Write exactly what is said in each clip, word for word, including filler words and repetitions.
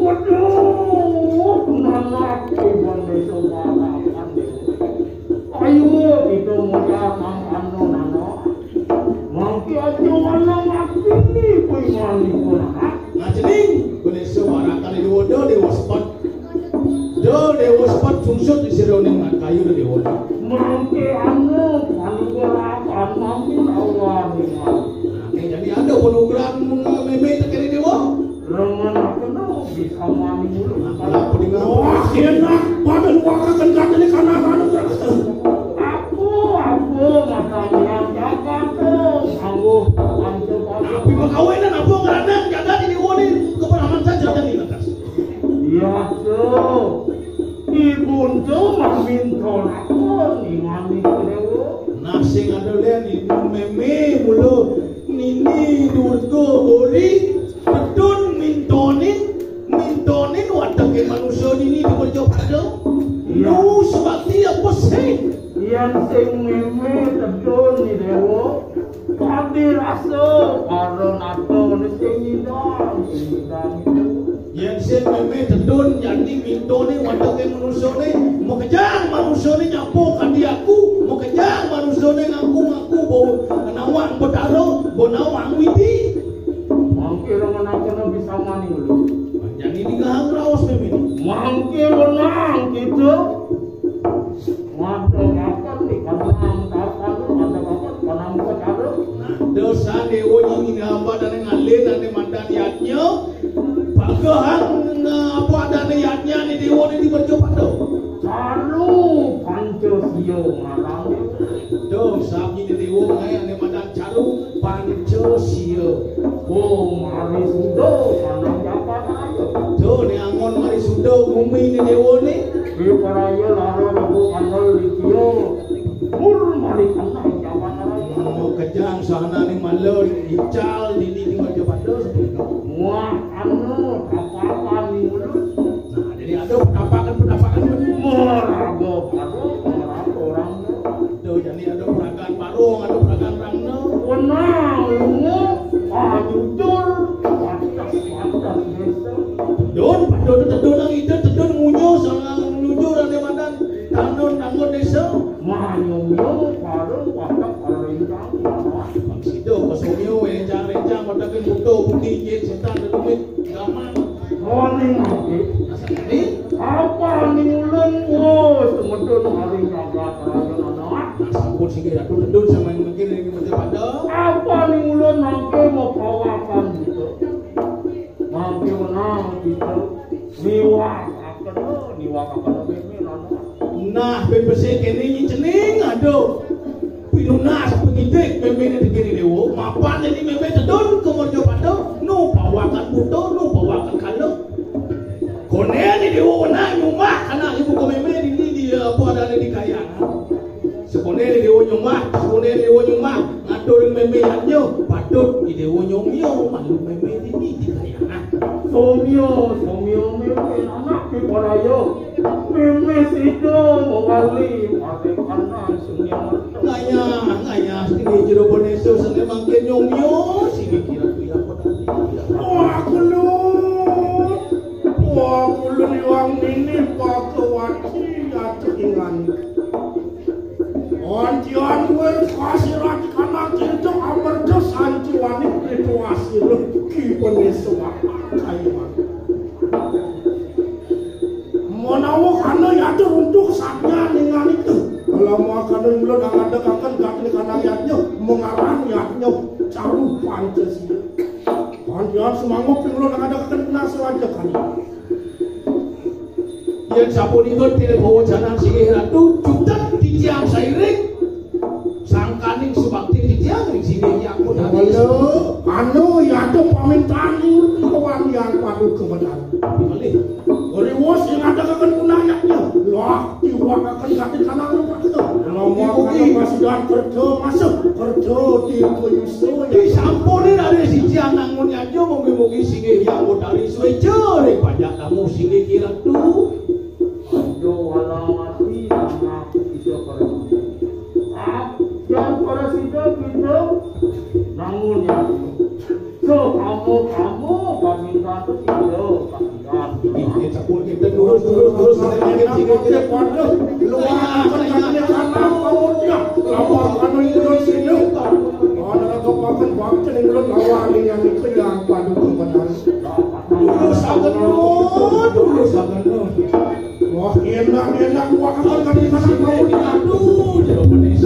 Waduh, nanak iban desa Warakan. Ayo, kita modal Mang Anu, nanak. Mangke aja manang ati ni, kuwi manipun, nanak. Nah, cening, bendesa Warakan itu ada dewa sepet. Do dewa sepet sungsut di sira ning kayu do dewa. Mangke anu, panugrahan mangke Allah ni. Nah, jadi ada panugrahan mémé tekene dewa. Remen aku no bisa mani dulu. Nah, kalau aku dengar, wah, enak. Pada luar kan katanya karena anu. Aku, aku, makan yang jaga tuh. Angguh, angguh, angguh. Tapi makawinan apa ngerana jaga di dewa ni keberhaman saja tadi lantas. Iya, tuh. Ibun tuh maminta lakon ingani dewa. Nah, sing ada lian ibu mémé mulu nini Durga Bori pedun mintonin, mintonin watake manusia nini di merjo pada. Iya. Lu sebati apa sih? Yang sing mémé tedun ni dewa. Tadi rasa para nato ni sing nyidang, sing nyidang itu. Yen sing mémé tedun, jani mintone watake manusane, makejang manusane nyapo kadi aku, makejang manusane ngaku-ngaku bo nawang Betara, bo nawang Widi. Mangke remen aku no bisa mani dulu. Jani digahang raos mémé. Mangke menang kita. Waduh, apa nih? Kanang, kanang, kanang, kanang, kanang, kanang. Nah, dosa dewa ini ngapa dan ngalih dan madan yadnya. Pagahang, nah, apa adane yadnya ni dewa ni di merjo pada. Kalu panca sio ngalang. Dosa ini dewa ngai ane madan Caru Panca Sia. Oh, mari sudo, sanang japan ayo. Tuh, ni angon mari sudo, bumi ni dewa ni. Di paraya lara rabu kanal litio. Mur mari kanang japan ayo. Oh, kejang sana ni maler, ical, dini di merjo pada. Wah, anu, apa-apa ni mulut. Nah, jadi ada penampakan-penampakan. Mur, ago, ago, orang, orang. Tuh, jadi ada peragaan barong, ada peragaan rangna. Wenang, lunga, ah, nyujur, pantas, pantas, desa. Don, padon tedun nang ida, tedun ngunyo, sangang nyujur, ane madan, tanun, tanun desa. Manyumyo, parung, patak, parung, rintang, patak. Bang Sido, pasomyo, wencang, rencang, patakin buto, putih, jin, setan, dedemit, gaman. Warning mati. Apa ning ulun? Oh, semedun hari jagat raja anak. Sampun sing ratu tedun sama yang mungkin yang mesti pada. Apa ning ulun mangke mau pawakan gitu? Mangke menang gitu. Niwak akan, niwak akan bebe anak. Nah, bebe sing kene nyi cening, aduh. Pinunas penyidik mémé ni dikene dewa, mapan ini mémé tedun ke merjo pada, nu pawakan buta, nu pawakan kala. Kone ni dewa wenang nyumah anak ibu ke mémé di, di, di, apa adane di kayangan. Sekone ni dewa nyumah, sekone ni dewa nyumah, ngatur mémé yadnya, patut ni dewa nyomyo, malu mémé di, di, di kayangan. Somyo, somyo mémé anak di paraya. Mémé sida mawali mati kanan seni mata. Ngayah, ngayah, seni jero boneso seni mangkin nyomyo, seni kira-kira petani. Wah, kulun. Wah, kulun iwang ini pakewati ati ingan. Antian wer kasirat kanak itu amarga santiwani rituasi ki boneso kaiman. Menawa kana yadnya runtuh satya ninganika. Lama kana mula nangadekaken gatine kana yadnya, mengarang yadnya. Pancasila. Panjenengan sumangga ping kula nang adahaken penasihat kan. Yen sapunika tile bawajanan singgih Ratu, jutet titiang sairing sangkaning subakti titiang ring singgih Hyang Kodari. Halo, anu yata pamintan kawan yang paduka benar. Malih. Riwos yang adahaken punayaknya. Lah, diwakaken kati kanang rupa. Lama kana kasidan kerja masuk, kerja di kuyusu. Disampuni dari siji anang munyanja, mugi-mugi singgih Hyang Kodari sueca ring panjak tamu singgih Ki Ratu. Ayo walang ati anak kita para. Ah, yang para sida kita nangun ya. So, kamu, kamu, kami satu kilo, kami satu. Ini sepuluh kita terus, terus, terus, kita ini, kita, kita, waduh, luar biasa, ini anak kamu dia. Lama kamu ikut sini. Mana kau makan bakso ini, belum lawan ini yang itu yang padu kebenaran. Dulu sangat, dulu sangat. Wah, enak, enak. Wah, kapan kami makan bakso? Aduh, dia pedes.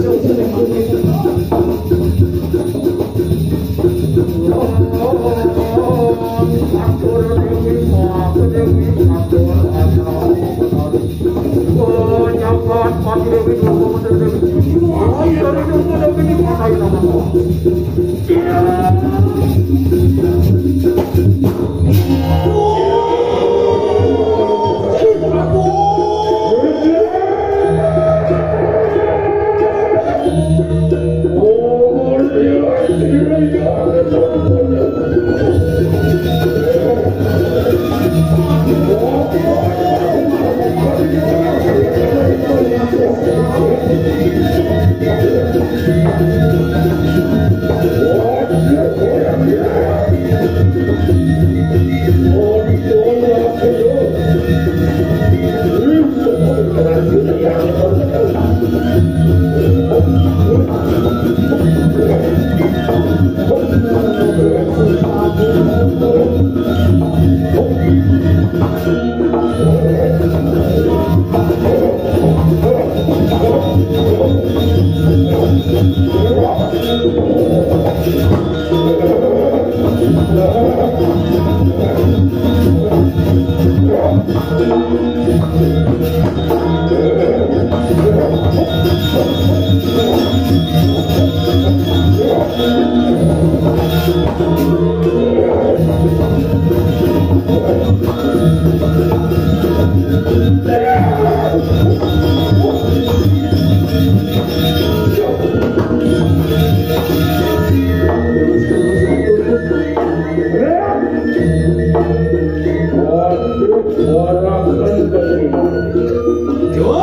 Yo,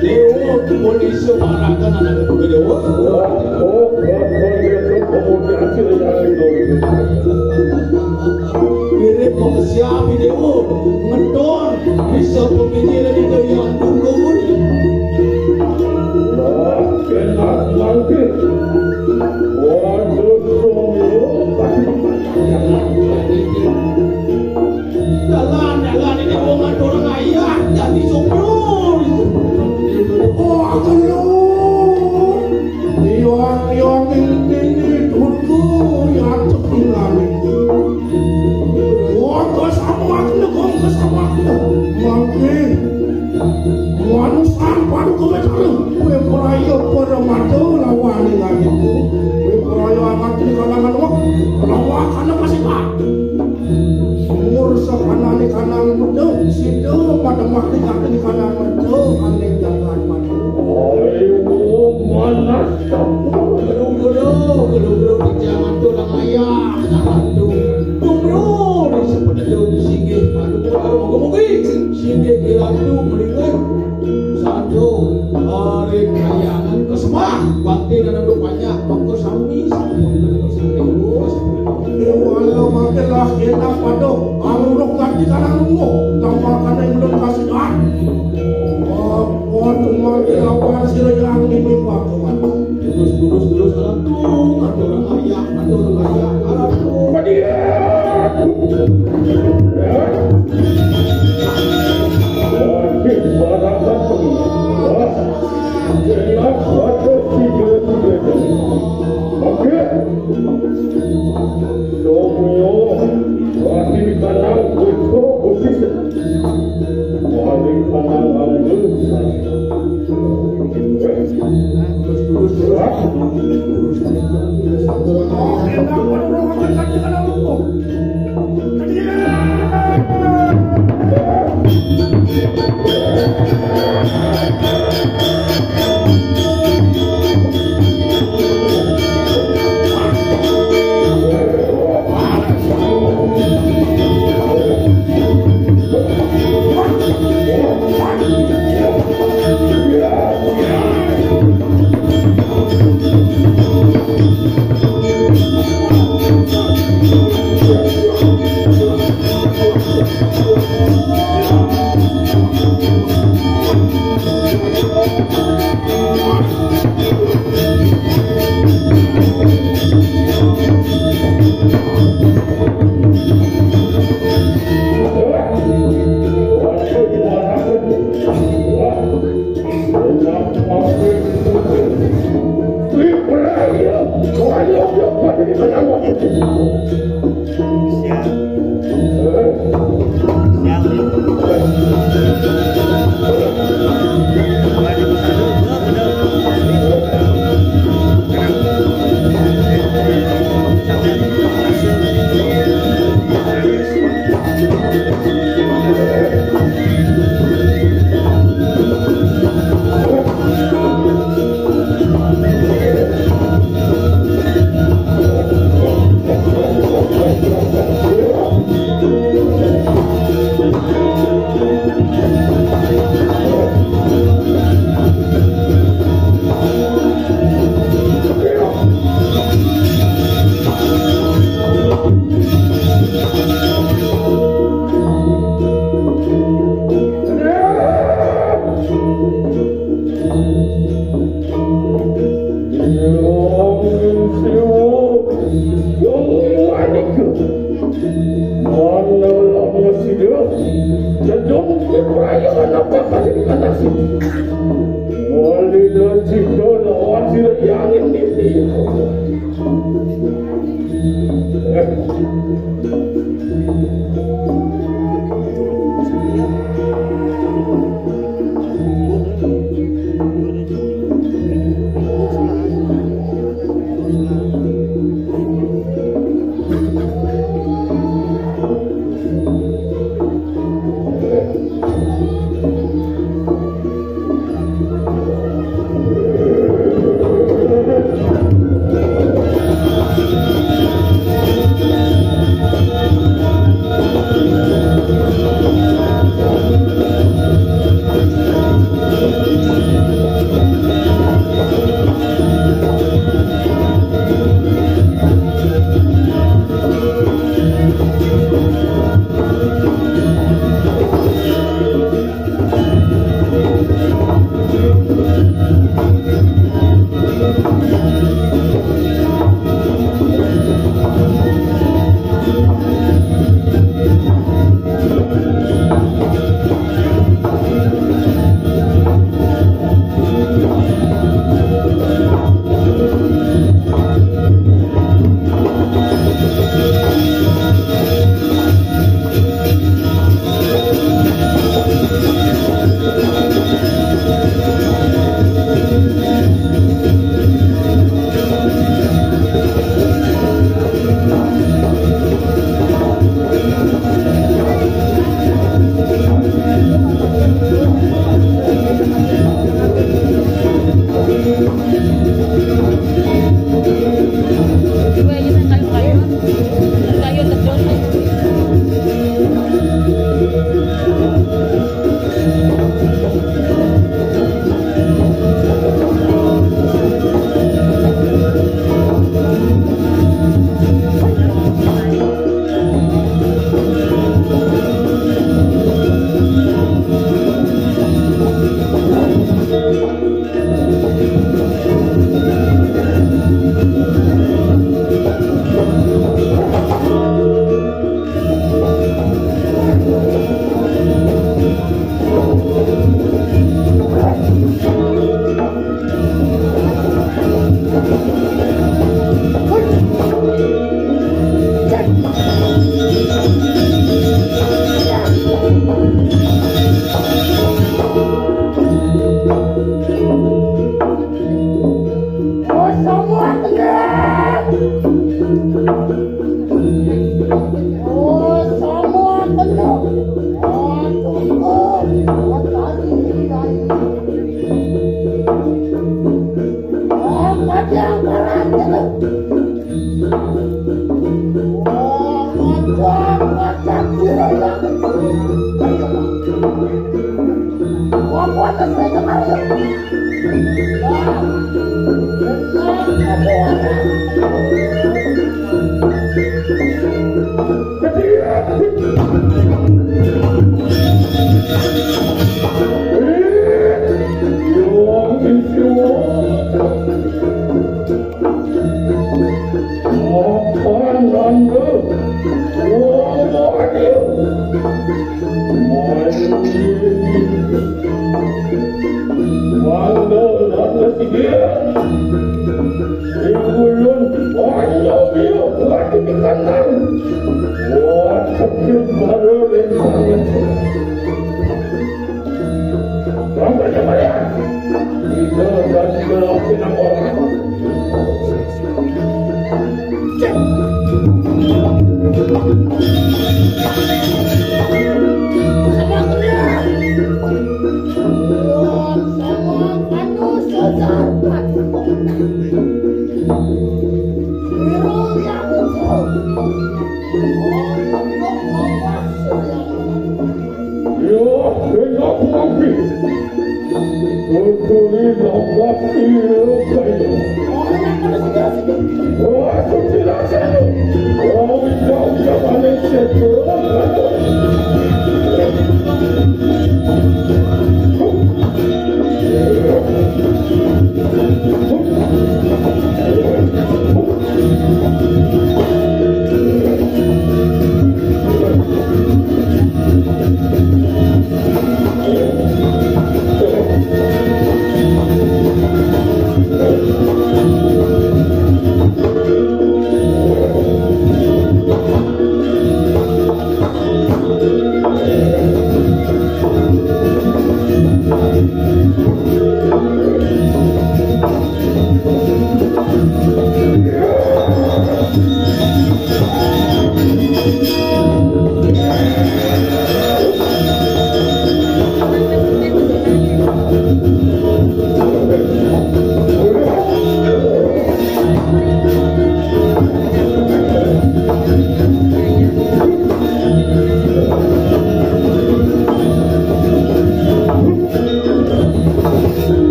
Dewa, polisi marakan anak itu, Dewa. Mirip kok siapa, Dewa? Ngedon, bisa pemikiran itu yang dulu. Wah, enak banget. Waduh, Dalan, dalan ini wong atur ayah dadi sopir. Oh, aku lu. Yang, yang ini, ini, tunggu, ya, cepingan. Wah, kau sama, kau sama. Makin. Manusan padu kemetalu, kowe praya pada mata lawan ngadiku. Kowe praya angkat di kalangan wak, lawan kana kasih. Umur sapanane kanang muda, sida pada mati kati kanang muda, ane jagat mati. Ayo, manas. Guru-guru, guru-guru, jangan tulang ayah, aduh. Guru, sepeda singgih, aduh, aduh, moga-moga. Singgih kiratu mlingeh. Sadho, ring kayangan kesembah bakti dan untuk banyak monggo sami sampun sami. Dewa lo makin lah enak pada amruk ganti karang lungo tambah karena yang belum kasih ah. Wah, wah, cuma dilawan sira yang ini Pak Tuhan. Terus, terus, terus, aduh, aduh, ayah, aduh, ayah, aduh. Oke.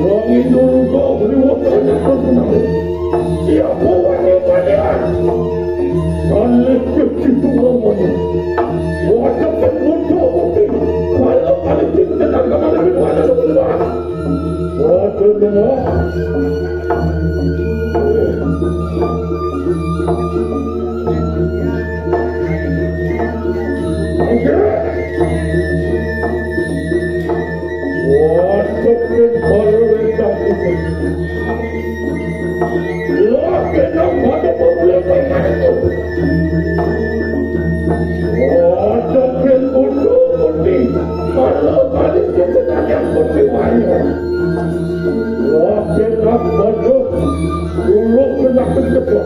Wong Hindu kok beli waktu yang terkenal. Iya, bukan yang banyak. Kalau itu ngomongnya. Waduh, kan bodoh, oke. Kalau kali itu kita tak kemana, mana, mana. Waduh, mana. Wah, kena baju, dulu kena kejepit.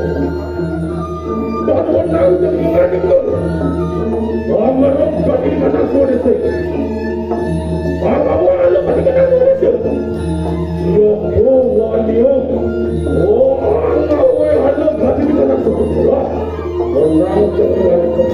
Bangun tahu dengan itu. Bangun bagi mana suara itu. Bangun bagi mana suara itu. Yo, oh, wah, yo. Oh, bangun bagi mana suara itu. Menang dengan itu.